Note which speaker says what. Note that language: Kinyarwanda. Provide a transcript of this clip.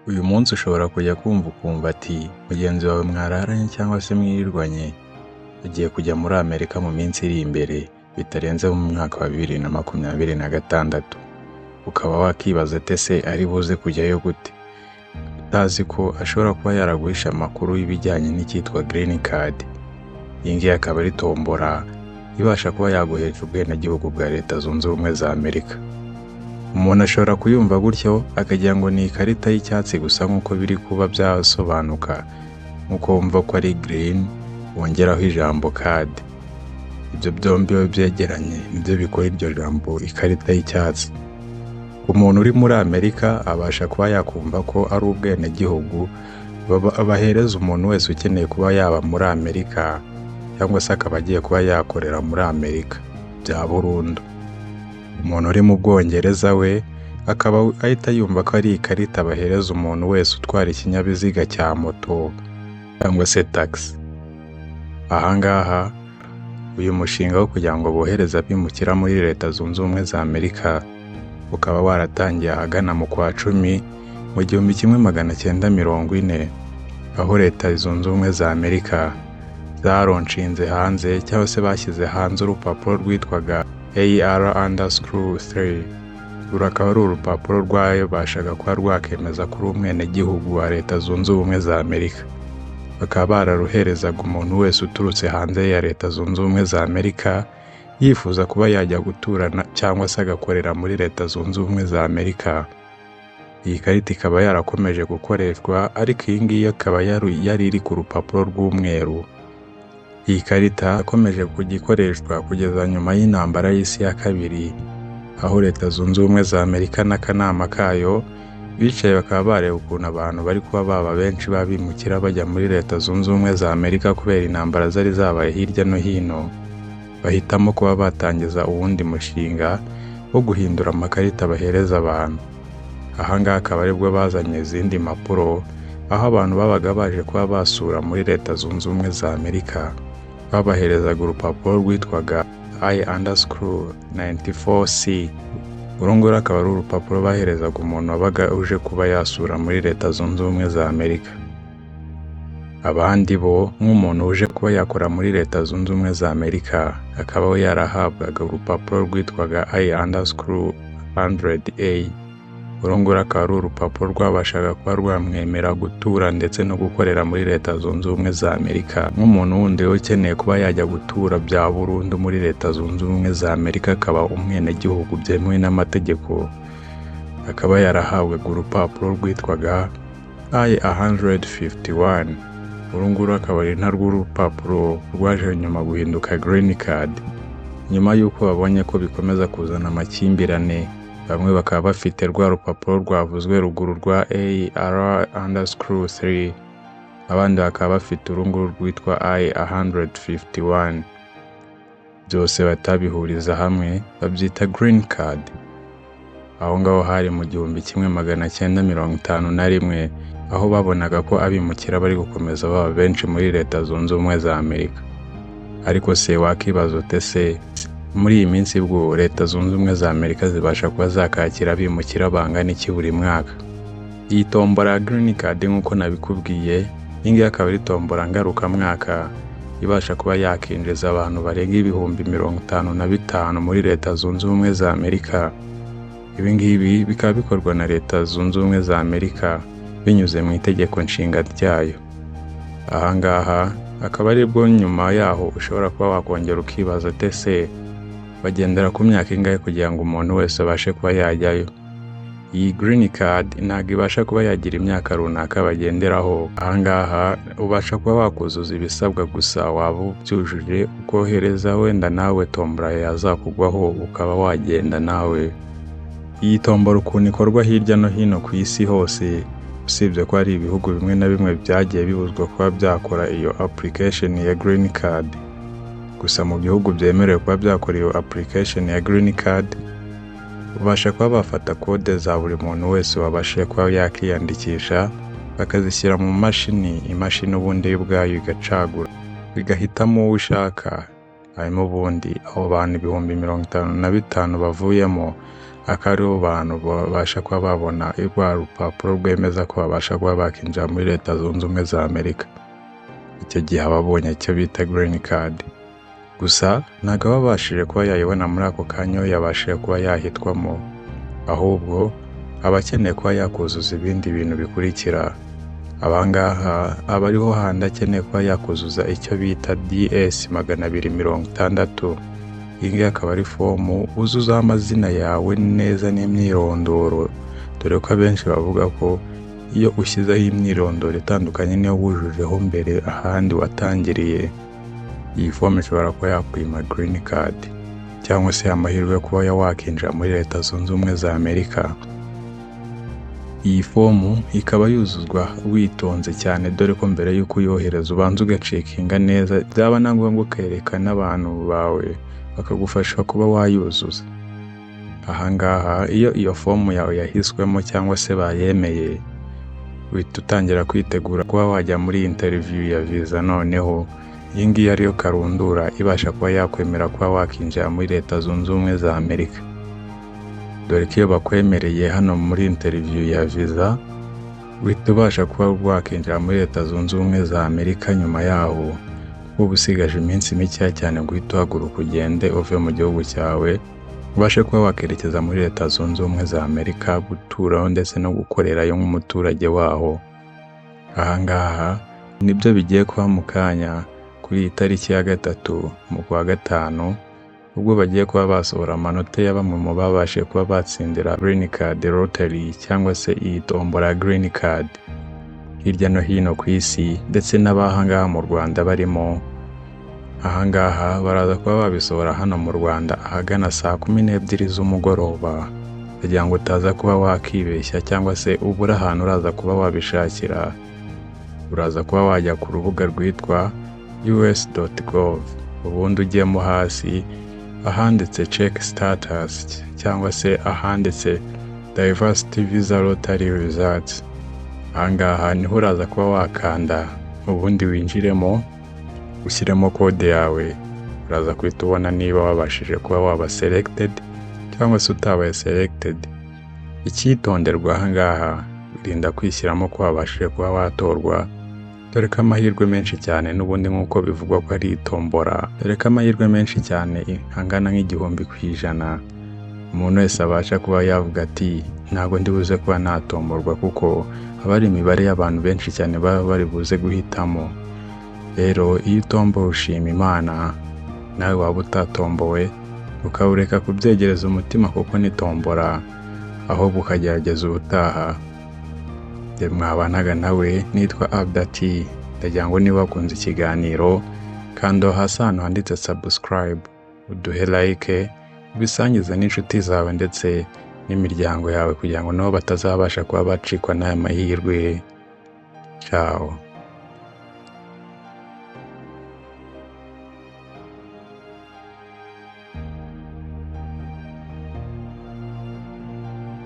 Speaker 1: Uyu munsi ushobora kujya kumva ukumva ati mugenzi wawe mwararanye cyangwa se mwirirwanye agiye kujya muri Amerika mu minsi iri imbere bitarenze mu mwaka wa 2026, ukaba wakibaza ati ese ari buze kujyayo gute? Utazi ko ashobora kuba yaraguhishe amakuru y'ibijyanye n'icyitwa Green Card. Iyi ngiyi akaba ari tombora ibasha kuba yaguhesha ubwenegihugu bwa Leta Zunze Ubumwe za Amerika. Umuntu ashobora kuyumva gutyo akagira ngo ni ikarita y'icyatsi gusa nk'uko biri kuba byasobanuka, nk'uko wumva ko ari green wongeraho ijambo card. Ibyo byombi iyo byegeranye nibyo bikora iryo jambo ikarita y'icyatsi. Umuntu uri muri Amerika abasha kuba yakumva ko ari ubwenegihugu bahereza umuntu wese ukeneye kuba yaba muri Amerika cyangwa se akaba agiye kuba yakorera muri Amerika bya burundu. Umuntu uri mu Bwongereza we akaba ahita yumva ko ari ikarita bahereza umuntu wese utwara ikinyabiziga cya moto cyangwa se taxi. Aha ngaha uyu mushinga wo kugira ngo bohereze abimukira muri Leta Zunze Ubumwe za Amerika ukaba waratangiye ahagana mu kwa 10 mu 1940, aho Leta Zunze Ubumwe za Amerika zaronshinze hanze cyangwa se bashyize hanze urupapuro rwitwaga AR_3. Uru akaba ari urupapuro rwabashaga kuba rwakemeza ko uri umwenegihugu wa Leta Zunze Ubumwe za Amerika. Bakaba bararuherezaga umuntu wese uturutse hanze ya Leta Zunze Ubumwe za Amerika yifuza kuba yajya guturana cyangwa se agakorera muri Leta Zunze Ubumwe za Amerika. Iyi karita ikaba yarakomeje gukoreshwa, ariko iyi ngiyi ikaba yari iri ku rupapuro rw'umweru. Iyi karita yakomeje kujya ikoreshwa kugeza nyuma y'intambara y'isi ya kabiri, aho Leta Zunze Ubumwe za Amerika n'akanama kayo bicaye bakaba bareba ukuntu abantu bari kuba baba benshi b'abimukira bajya muri Leta Zunze Ubumwe za Amerika kubera intambara zari zabaye hirya no hino, bahitamo kuba batangiza uwundi mushinga wo guhindura amakarita bahereza abantu. Aha ngaha akaba aribwo bazanye izindi mpapuro, aho abantu babaga baje kuba basura muri Leta Zunze Ubumwe za Amerika babaherezaga urupapuro rwitwaga I_94C. Uru nguru akaba ari urupapuro baherezaga umuntu wabaga uje kuba yasura muri Leta Zunze Ubumwe za Amerika. Abandi bo, nk'umuntu uje kuba yakora muri Leta Zunze Ubumwe za Amerika, akaba we yarahabwaga urupapuro rwitwaga I_100A. Uru nguru akaba ari urupapuro rwabashaga kuba rwamwemera gutura ndetse no gukorera muri Leta Zunze Ubumwe za Amerika. Nk'umuntu wundi ukeneye kuba yajya gutura bya burundu muri Leta Zunze Ubumwe za Amerika, akaba umwenegihugu byemewe n'amategeko, akaba yarahabwaga urupapuro rwitwaga I-151. Uru nguru akaba ari narwo urupapuro rwaje nyuma guhinduka Green Card. Nyuma y'uko babonye ko bikomeza kuzana amakimbirane, bamwe bakaba bafite rwa rupapuro rwavuzwe ruguru rwa AR_3, abandi bakaba bafite uru nguru rwitwa I-151. Byose batabihuriza hamwe babyita Green Card. Aho ngaho hari mu 1951, aho babonaga ko abimukira bari gukomeza baba benshi muri Leta Zunze Ubumwe za Amerika. Ariko se wakibaza ute se muri iyi minsi bwo Leta Zunze Ubumwe za Amerika zibasha kuba zakakira abimukira bangana iki buri mwaka? Iyi tombora ya Green Card, nk'uko nabikubwiye, iyi ngiyi akaba ari tombora ngarukamwaka ibasha kuba yakinjiza abantu barenga 55,000 muri Leta Zunze Ubumwe za Amerika. Ibi ngibi bikaba bikorwa na Leta Zunze Ubumwe za Amerika binyuze mu itegeko nshinga ryayo. Aha ngaha akaba aribwo nyuma yaho ushobora kuba wakongera ukibaza ati ese bagendera ku myaka ingahe kugira ngo umuntu wese abashe kuba yajyayo? Iyi Green Card ntabwo ibasha kuba yagira imyaka runaka bagenderaho. Aha ngaha ubasha kuba wakuzuza ibisabwa gusa, waba ubyujuje ukohereza, wenda nawe tombora yazakugwaho ukaba wagenda nawe. Iyi tombora ukuntu ikorwa hirya no hino ku isi hose, usibye ko hari ibihugu bimwe na bimwe byagiye bibuzwa kuba byakora iyo application ya Green Card. Gusa mu bihugu byemerewe kuba byakora iyo application ya Green Card, ubasha kuba bafata kode za buri muntu wese wabashije kuba yakiyandikisha, bakazishyira mu mashini, imashini ubundi yo ubwayo igacagura igahitamo uwo ushaka, hanyuma ubundi abo bantu 55,000 bavuyemo Akaba aribo bantu babasha kuba babona rwa rupapuro rwemeza ko babasha kuba bakinjira muri Leta Zunze Ubumwe za Amerika. Icyo gihe aba abonye icyo bita green card. Gusa ntabwo aba abashije kuba yayibona muri ako kanya iyo yabashije kuba yahitwamo, ahubwo aba akeneye kuba yakuzuza ibindi bintu bikurikira. Abangaha aba ariho handi akeneye kuba yakuzuza icyo bita DS 260. Iyi ngiyi akaba ari fomu wuzuzaho amazina yawe neza n'imyirondoro, dore ko abenshi bavuga ko iyo ushyizeho imyirondoro itandukanye n'iyo wujujeho mbere ahandi watangiriye, iyi fomu ishobora kuba yakwima green card cyangwa se amahirwe yo kuba wakinjira muri Leta Zunze Ubumwe za Amerika. Iyi fomu ikaba yuzuzwa witonze cyane, dore ko mbere y'uko uyohereza ubanza ugacheckinga neza, byaba na ngombwa ukereka n'abantu bawe bakagufasha kuba wayuzuza. Ahangaha iyo iyo fomu yawe yahiswemo cyangwa se bayemeye, uhita utangira kwitegura kuba wajya muri interview ya visa. Noneho iyi ngiyi ariyo karundura ibasha kuba yakwemera kuba wakinjira muri Leta Zunze Ubumwe za Amerika, dore ko iyo bakwemereye hano muri interview ya visa, uhita ubasha kuba wakinjira muri Leta Zunze Ubumwe za Amerika. Nyuma yaho uba usigaje iminsi mikeya cyane guhita uhaguruka ugende uve mu gihugu cyawe, ubashe kuba wakerekeza muri Leta Zunze Ubumwe za Amerika guturaho ndetse no gukorerayo nk'umuturage waho. Ahangaha nibyo bigiye kuba mu kanya kuri iyi tariki ya 3 mu kwa 5, ubwo bagiye kuba basohora amanota ya bamwe mu babashije kuba batsindira Green Card Lottery cyangwa se iyi tombora Green Card hirya no hino ku isi, ndetse n'abahangaha mu Rwanda barimo. Ahangaha baraza kuba babisohora hano mu Rwanda ahagana saa 12 z'umugoroba. Kugira ngo utaza kuba wakibeshya cyangwa se ubure ahantu uraza kuba wabishakira, uraza kuba wajya ku rubuga rwitwa us.gov, ubundi ujyemo hasi ahanditse "check status" cyangwa se ahanditse "diversity visa lottery results". Ahangaha niho uraza kuba wakanda, ubundi winjiremo, ushyiremo kode yawe, uraza guhita ubona niba wabashije kuba waba selected cyangwa se utabaye selected. Icyitonderwa ahangaha, wirinda kwishyiramo ko wabashije kuba watorwa, dore ko amahirwe menshi cyane n'ubundi nk'uko bivugwa ko ari itombora, dore ko amahirwe menshi cyane angana nk'1000% umuntu wese abasha kuba yavuga ati ntabwo ndi buze kuba natomborwa, kuko haba hari imibare y'abantu benshi cyane baba bari buze guhitamo. Rero iyo utombowe ushima Imana, nawe waba utatombowe ukawureka kubyegereza umutima kuko ni tombora, ahubwo ukagerageza ubutaha. Njye mwabanaga nawe nitwa Abdati. Ndagira ngo niba wakunze ikiganiro, kanda hasi ahantu handitse subscribe, uduhe like, ubisangize n'inshuti zawe ndetse n'imiryango yawe kugira ngo nabo batazabasha kuba bacikwa n'aya mahirwe. Ciao.